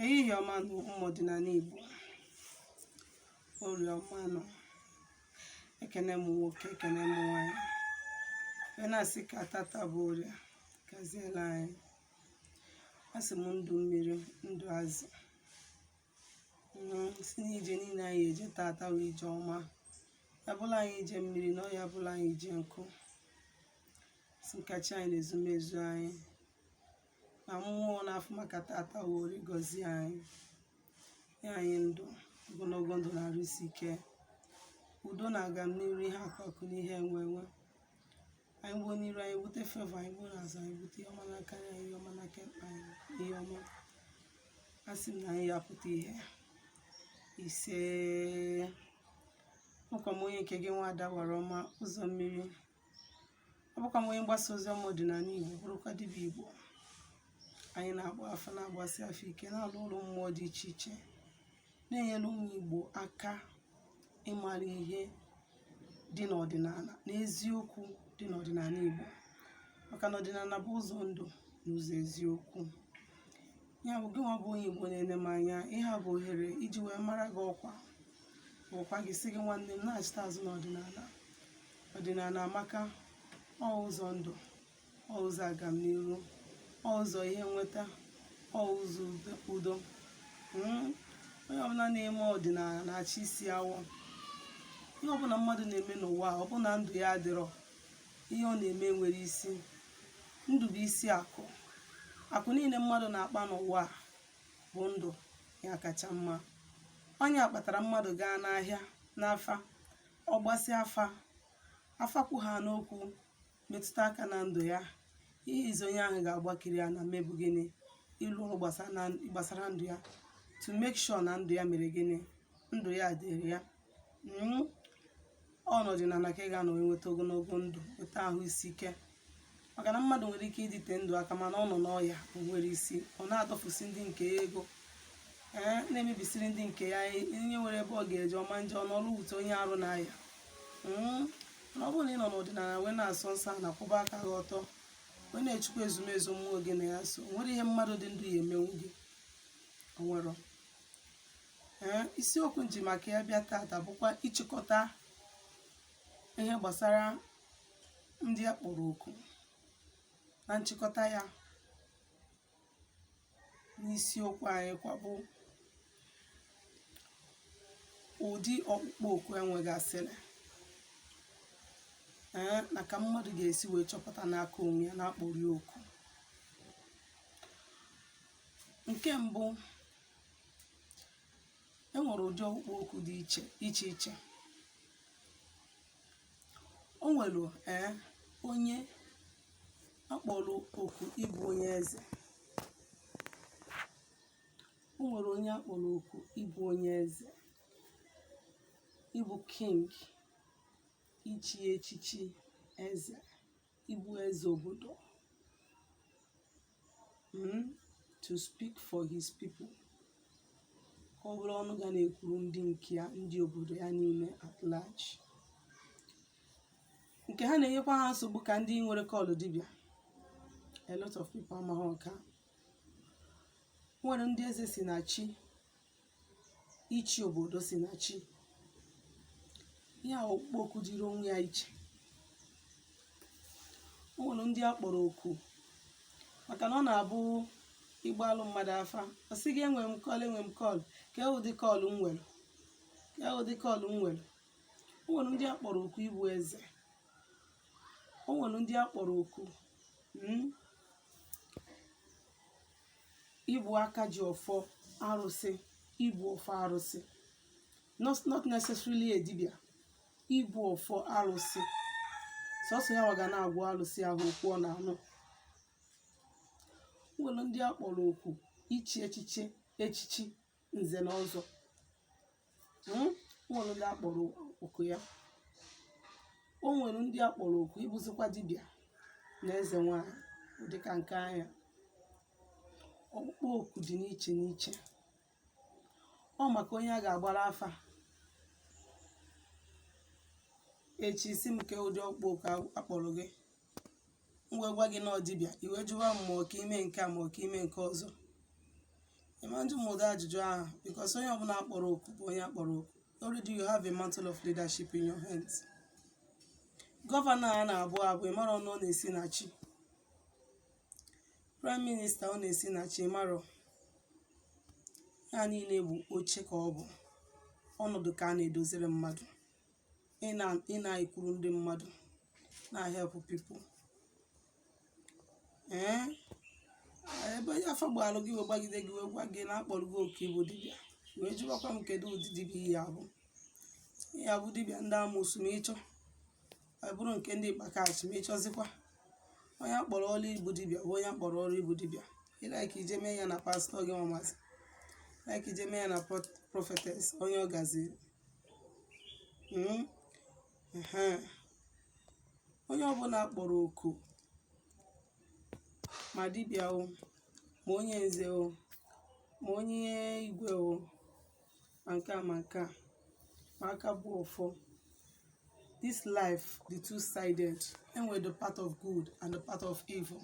Ehihie ọma nụ, ụmụ ọdịnala Igbo. Orie ọma nụ. Ekene m nwoke, ekene m nwaanyị. Wee na-asị ka tata bụ orie gaziela anyị. Asị m ndụ mmiri, ndụ azụ. Sị n'ije niile anyị eje tata wụ ije ọma. Ya bụla anyị ije mmiri na ọ ya bụla anyị ije nkụ. Sị ka chi anyị na ezumezu anyị na mmụọ na-afụ maka tata wụ orie gọzie anyị, nye anyị ndụ ogologo, ndụ na arụ isi ike, udo na agamniru, ihe akụ akụ na ihe enwe enwe. Anyị gbuo n'iru, anyị bute favour. Anyị gbuo n'azụ, anyị bute ihe ọma n'aka nri anyị, ihe ọma n'aka ekpe anyị, ihe ọma. Asị m na anyị ya pụta ihe ise. Bụkwa m onye nke gị, nwaada wara ọma ụzọ mmiri. Abụkwa m onye mgbasa ozi ọma ọdịnala Igbo, bụrụkwa dibịa Igbo. Anyị na-agba afa, na-agbasi afa ike, na-alụ ụlọ mmụọ dị iche iche, na-enyere ụmụ Igbo aka ịmara ihe dị n'ọdịnala na eziokwu dị n'ọdịnala Igbo, maka na ọdịnala bụ ụzọ ndụ na ụzọ eziokwu. Ya bụ, gị nwa bụ onye Igbo na-ene m anya, ihe a bụ ohere iji wee mara gị ọkwa, ọkwa gị, sị gị, nwanne m, na-achịta azụ n'ọdịnala. Ọdịnala amaka. Ọ ụzọ ndụ, ọ ụzọ agamniru, ọ ụzọ ihe nweta, ọ ụzọ udo. Onye ọbụla na-eme ọdịnala na-achị isi awọ. Ihe ọbụla mmadụ na-eme n'ụwa a, ọ bụ na ndụ ya adịrọ, ihe ọ na-eme nwere isi. Ndụ bụ isi akụ. Akụ niile mmadụ na-akpa n'ụwa a bụ ndụ ya kacha mma. Onye a kpatara mmadụ gaa n'ahịa n'afa, ọ gbasịa afa, afa kwu ha n'okwu metụta aka na ndụ ya, ihe izi onye ahụ ga-agbakiri ya na mmebụ gịnị? Ịlụ ọrụ gbasara ndụ ya, to make sure na ndụ ya mere gịnị? Ndụ ya dịrị ya. Ọ n'ọdịnala ka ị ga-anọ wee nweta ogologo ndụ, nweta ahụ isi ike, maka na mmadụ nwere ike ịdịte ndụ aka, mana ọ nọ n'ọya, o nwere isi, ọ na-adọfusi ndị nke ya ego, ee, na-emebisiri ndị nke ya ihe. Nwere ebe ọ ga-eje ọma nje ọ n'ọrụ wute onye arụ na-aya. Mana ọ bụrụ na ị nọ n'ọdịnala wee na-asọ nsọ na kwụba aka gị ọtọ, wee na-echukwa ezumezu mmụọ gị na ya, so nwere ihe mmadụ dị ndụ ya emenwu gị onwero. Ee, isiokwu nji maka ya bịa tata bụkwa ịchịkọta ihe gbasara ndị a kpọrọ oku. Na nchịkọta ya n'isiokwu anyị kwa bụ ụdị ọkpụkpọ oku enwegasịrị, ee, na ka mmadụ ga-esi wee chọpụta n'aka onwe ya na-akpọrọ ya oku. Nke mbụ, e nwere ụdị ọkpụkpọ oku dị iche iche iche. O nwere, ee, onye akpọrọ oku ịbụ onye eze. O nwere onye akpọrọ oku ịbụ onye eze, ịbụ king, ichi echichi eze, ịbụ eze obodo, to speak for his people, ka ọ bụrụ ọnụ ga na-ekwuru ndị nke ya, ndị obodo ya niile at large. Nke ha na-enyekwa ha nsogbu ka ndị nwere call dibịa. A lot of people amaghị nke a. Nwere ndị eze si na chi, ichi obodo si na chi. Ihe a ọkpụkpọ oku dịrị onwe ya iche. O nwere ndị a kpọrọ oku maka na ọ na-abụ ịgbalụ mmadụ afa, ọ sị gị, "Enwere m call, enwere m call." Ka ụdị call m nwere? Ka ụdị call m nwere? O nwere ndị a kpọrọ oku ịbụ eze. O nwere ndị a kpọrọ oku ịbụ aka ji ọfọ arụsị, ịbụ ọfọ arụsị, not necessarily a dibịa, ịbụ ọfọ arụsị. Sọsọ ya nwa ga na-agwa arụsị ahụ okwu ọ na-anụ. O nwere ndị a kpọrọ oku ichi echichi, echichi nze na ọzọ. O nwere ndị a kpọrọ oku ya. O nwere ndị a kpọrọ oku ịbụzikwa dibịa na eze nwanyị, dịka nke anya. Ọkpụkpọ oku dị n'iche n'iche. Ọ maka onye a ga-agbara afa echi, si m ke ụdị ọkpụkpọ oku akpọrọ gị, m wee gwa gị na ọ dibịa, i wee jụwa m ma ọ ka ime nke a, ma ọ ka ime nke ọzọ. Ịma njụ m ụdị ajụjụ ahụ, because onye ọbụla akpọrọ oku bụ onye akpọrọ oku. Already you have a mantle of leadership in your hands. Governor a na-abụ abụ, ịmarọ na ọ na-esi na chi. Prime minister, ọ na-esi na chi. Ịmarọ ya niile bụ oche ka ọ bụ ọnọdụ ka a na-edoziri mmadụ. Ị na-ekwuru ndị mmadụ, na-help people. Ee, ebe onye afọ gbaalụ gị wee gbagide gị wee gwa gị na akpọrọ gị oku ịbụ dibịa, wee jụbakwa m, kedu ụdị dibịa ihe abụ? Ihe abụ dibịa ndị amoosu ma ịchọ, ọ bụrụ nke ndị ịkpakachi ma ịchọzikwa. Onye akpọrọ ọrụ ịbụ dibịa bụ onye akpọrọ ọrụ ịbụ dibịa. Ịlike ije mee ya na pastor gị nwamasị, like ije mee ya na prophetess, onye ọ gaziri. Onye ọbụla kpọrọ oku, ma dibịa o, ma onye nze o, ma onye igwe o, ma nke a, ma nke a, ma aka bụ ọfọ. This life, the two-sided, enwere the part of good and the part of evil.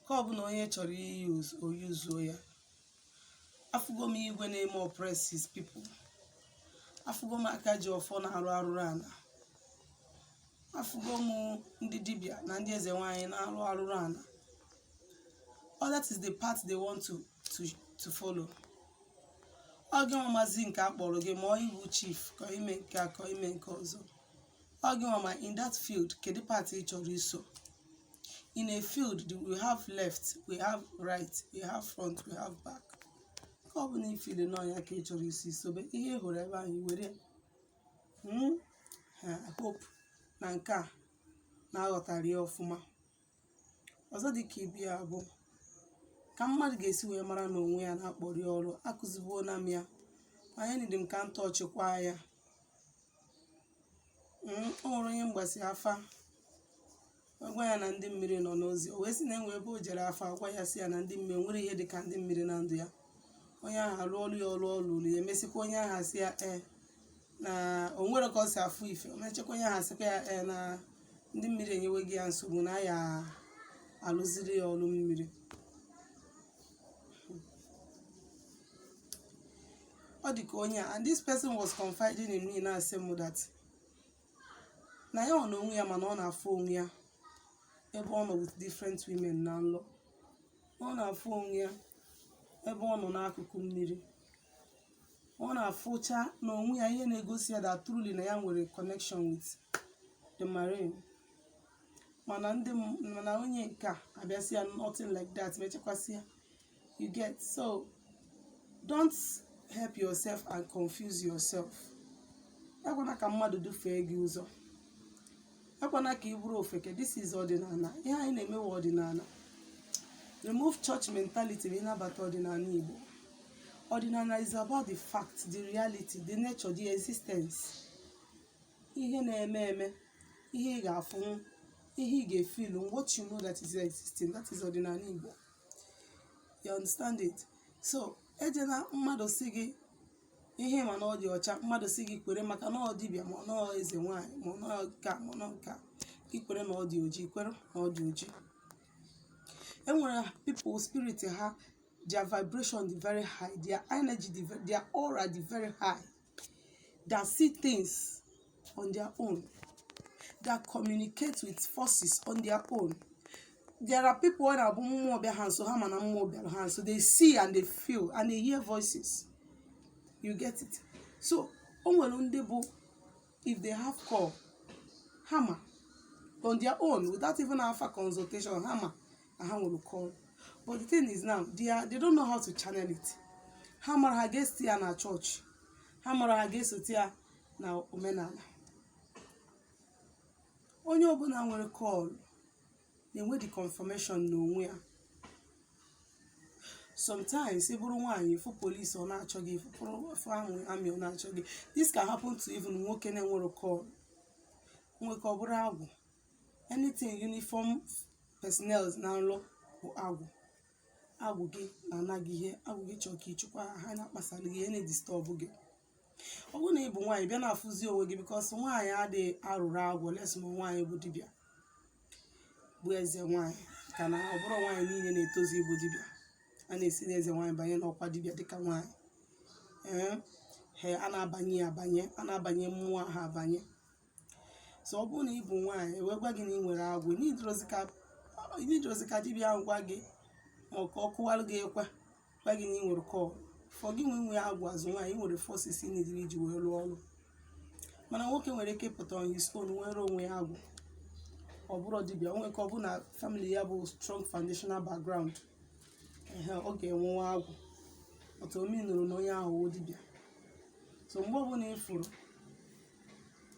Ka ọbụla onye chọrọ iyuzu, o yuzuo ya. Afụgo m igwe na-eme oppress his people. Afụgo m aka ji ọfọ na-arụ arụrụ ana. Afụgo m ndị dibịa na ndị eze nwanyị na-arụ arụrụ ana. All that is the path they want to follow. Ọ gị nwa mazi nke a kpọrọ gị, ma ọ ịbụ chief, ka ime nke a, ka ime nke ọzọ. Ọ gị nwa ma in that field, kedu path ị chọrọ iso. In a field, we have left, we have right, we have front, we have back. Ka ọ bụ na ifili n'ọnya ka ị chọrọ isi sobe ihe ị hụrụ ebe ahụ, i were. I hope na nke a na-aghọtara ya ọfụma. Ọzọ dị ka ibe ya bụ ka mmadụ ga-esi wee mara na onwe ya na-akpọrọ ya ọrụ. Akụzibuola m ya, anya nidi m ka m tọchịkwa ya. O nwere onye mgbasi afa gwa ya na ndị mmiri nọ n'ozi. O wee sị na enwe ebe o jere afa gwa ya, sị ya na ndị mmiri nwere ihe dị ka ndị mmiri na ndụ ya. Onye ahụ alụ ọrụ ya, ọrụ ọ lụrụ ya, emesịkwa onye ahụ asị ya ee, na o nwere ka ọ si afụ ife. O mechakwa, onye ahụ asịkwa ya ee, na ndị mmiri enyeweghị ya nsogbu, na ya alụziri ya ọrụ mmiri. Ọ dị ka onye a, and this person was confiding in me, na-asị m that na ya nọ n'onwe ya, mana ọ na-afụ onwe ya ebe ọ nọ with different women na nlọ. Ọ na-afụ onwe ya ebe ọ nọ n'akụkụ mmiri. Ọ na-afụcha n'onwe ya ihe na-egosi ya that truly na ya nwere connection with the marine. Mana ndị mana onye nke a abịasị ya nothing like that, mechekwasị ya. You get? So don't help yourself and confuse yourself. Ekwana ka mmadụ dufee gị ụzọ. Ekwana ka ị bụrụ ofeke. This is ọdịnala. Ihe anyị na-emewe ọdịnala. Remove church mentality ma ịnabata ọdịnala Igbo. Ọdịnala is about the fact, the reality, the nature, the existence, ihe na-eme eme, ihe ị ga-afụnwu, ihe ị ga-efilu, what you know that is existing. That is ọdịnala Igbo. You understand it? So ejena mmadụ si gị ihe ma na ọ dị ọcha, mmadụ si gị kwere maka na ọ dibịa, ma ọ nọọ eze nwaanyị, ma ọ nọọ nke a, ma ọ nọọ nke a, gị kwere na ọ dị oji, kwere na ọ dị oji. Enwere people spirit ha, their vibration dị very high, their energy dị their aura dị very high, that see things on their own, that communicate with forces on their own. There are people ọ na-abụ mmụọ bịa ha nso, ha mana mmụọ bịara ha nso. They see and they feel and they hear voices. You get it? So o nwere ndị bụ if they have call, ha ma on their own without even afa consultation, ha ma na ha nwere call. But the thing is now, they don't know how to channel it. Ha mara ha ga-esi ya na church, ha mara ha ga-esote ya na omenala. Onye ọbụla nwere call na-enwe the confirmation n'onwe ya. Sometimes ị bụrụ nwaanyị, ịfụ police ọ na-achọ gị, ịfụ army ọ na-achọ gị. This can happen to even nwoke na-enwero call. Nwoke ọ bụrụ agwụ, anything uniform personnel na nlọ bụ agwụ. Agwụ gị na-ana gị ihe, agwụ gị chọrọ ka ịchụkwa ha, ha na-akpasara gị ihe, na-edisturb gị. Ọ bụrụ na ị bụ nwaanyị, bịa na-afụzi onwe gị, because nwaanyị adịghị arụrụ agwụ les, ma nwaanyị bụ dibịa, bụ eze nwaanyị, ka na ọ bụrụ nwaanyị niile na-etozu ịbụ dibịa. A na-esi n'eze nwaanyị banye n'ọkwa dibịa dịka nwaanyị. Ee, he a na-abanye ya abanye, a na-abanye mmụọ ahụ abanye. So ọ bụrụ na ị bụ nwaanyị, wee gwa gị na ị nwere agwụ, n'idrozi ka dibịa ahụ gwa gị, ma ọ ka ọ kụwalụ gị ekwe gwa gị na ị nwere call for gị nwe agwụ. Azụ nwaanyị, ị nwere forces ị nidiri iji wee rụọ ọrụ. Mana nwoke nwere ike ịpụta on his own, nwere onwe ya agwụ, ọ bụrụ dibịa, o nwere ka ọ bụ na family ya bụ strong foundational background. Ehe, ọ ga-enwenwe agwụ otu omi nụrụ na onye ahụ wụ dibịa. So mgbe ọbụla ị fụrụ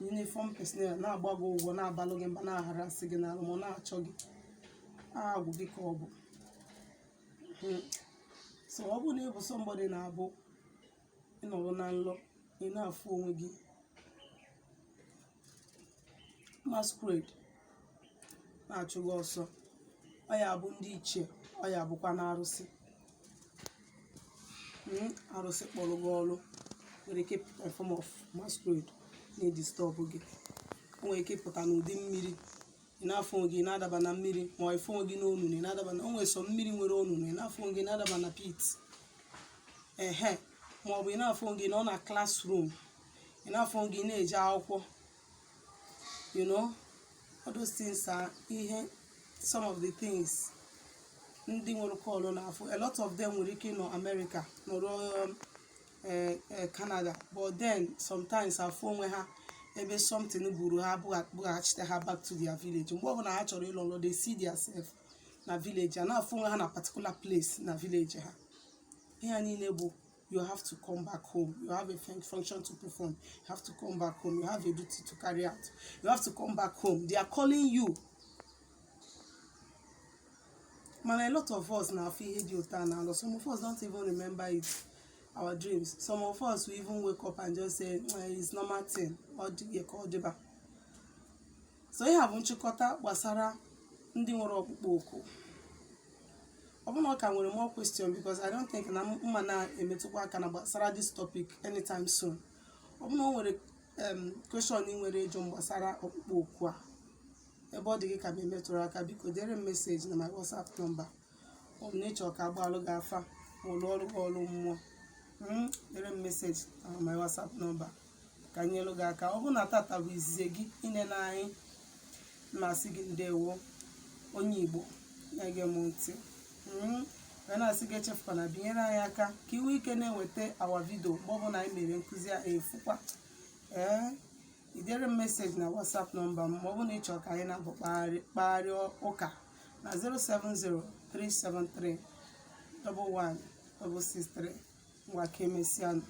uniform personnel na-agba gị ụgwọ, na-abalụ gị mba, na-aghara-asị gị n'alụ, ma ọ na-achọ gị, agwụ gị ka ọ bụ. So ọ bụrụ na ị bụ somebody na-abụ ịnọrọ na nlọ, ị na-afụ onwe gị masquerade na-achụ gị ọsọ, ọ ya bụ ndị ichie, ọ ya bụkwa na arụsị. Arụsị kpọrọ gị ọrụ nwere ike ịpụta in form of masquerade na-edisturb gị. O nwere ike ịpụta n'ụdị mmiri, ị na-afụ onwe gị na-adaba na mmiri, ma ọ ịfụ onwe gị n'onunu, ị na-adaba na o nwere sọ mmiri nwere onunu, ị na-afụ onwe gị na-adaba na pit. Ehe, ma ọ bụ ị na-afụ onwe gị nọ na classroom, ị na-afụ onwe gị na-eje akwụkwọ. All those things are ihe, some of the things ndị nwere call na-afụ. A lot of them nwere ike ịnọ America, nọrọ Canada, but then sometimes afụ onwe ha ebe something buru ha bughachite ha back to their village. Mgbe ọbụla ha chọrọ ịlọ nlọ, they see their self na village, a na-afụ onwe ha na particular place na village ha. Ihe a niile bụ you have to come back home, you have a function to perform, you have to come back home, you have a duty to carry out, you have to come back home, they are calling you. Mana a lot of us na-afụ ihe dị otu a na-alụ. Some of us don't even remember it, our dreams. Some of us will even wake up and just say, "Eh, it's normal thing, ọ dị ka ọ dịba." So ihe a bụ nchịkọta gbasara ndị nwere ọkpụkpọ oku. Ọ bụrụ na ọ ka nwere more question, because I don't think na mma na-emetụkwa aka na gbasara this topic anytime soon. Ọ bụrụ na o nwere question ị nwere ịjụ m gbasara ọkpụkpọ oku a, ebe ọ dị gị ka m emetụrụ aka, biko dere m message na my WhatsApp number. Ọ bụ na ịchọ ka agbalụ gị afa ma ọ lụọ ọrụ gị ọrụ mmụọ, dere m message na my WhatsApp number ka nyelu gị aka. Ọ bụrụ na tata bụ izizi gị inene anyị, mmasị gị, ndewo, onye Igbo na-ege m ntị. Wee na-asị gị echefukwana binyere anyị aka ka iwe ike na-enweta our video mgbe ọbụla anyị mere nkụzi a efukwa. Ee, idere m message na WhatsApp number m, ma ọ bụ na ị chọrọ ka anyị na-abụ kpagharịa ụka na 07037311663. Ngwa, ka emesịanụ.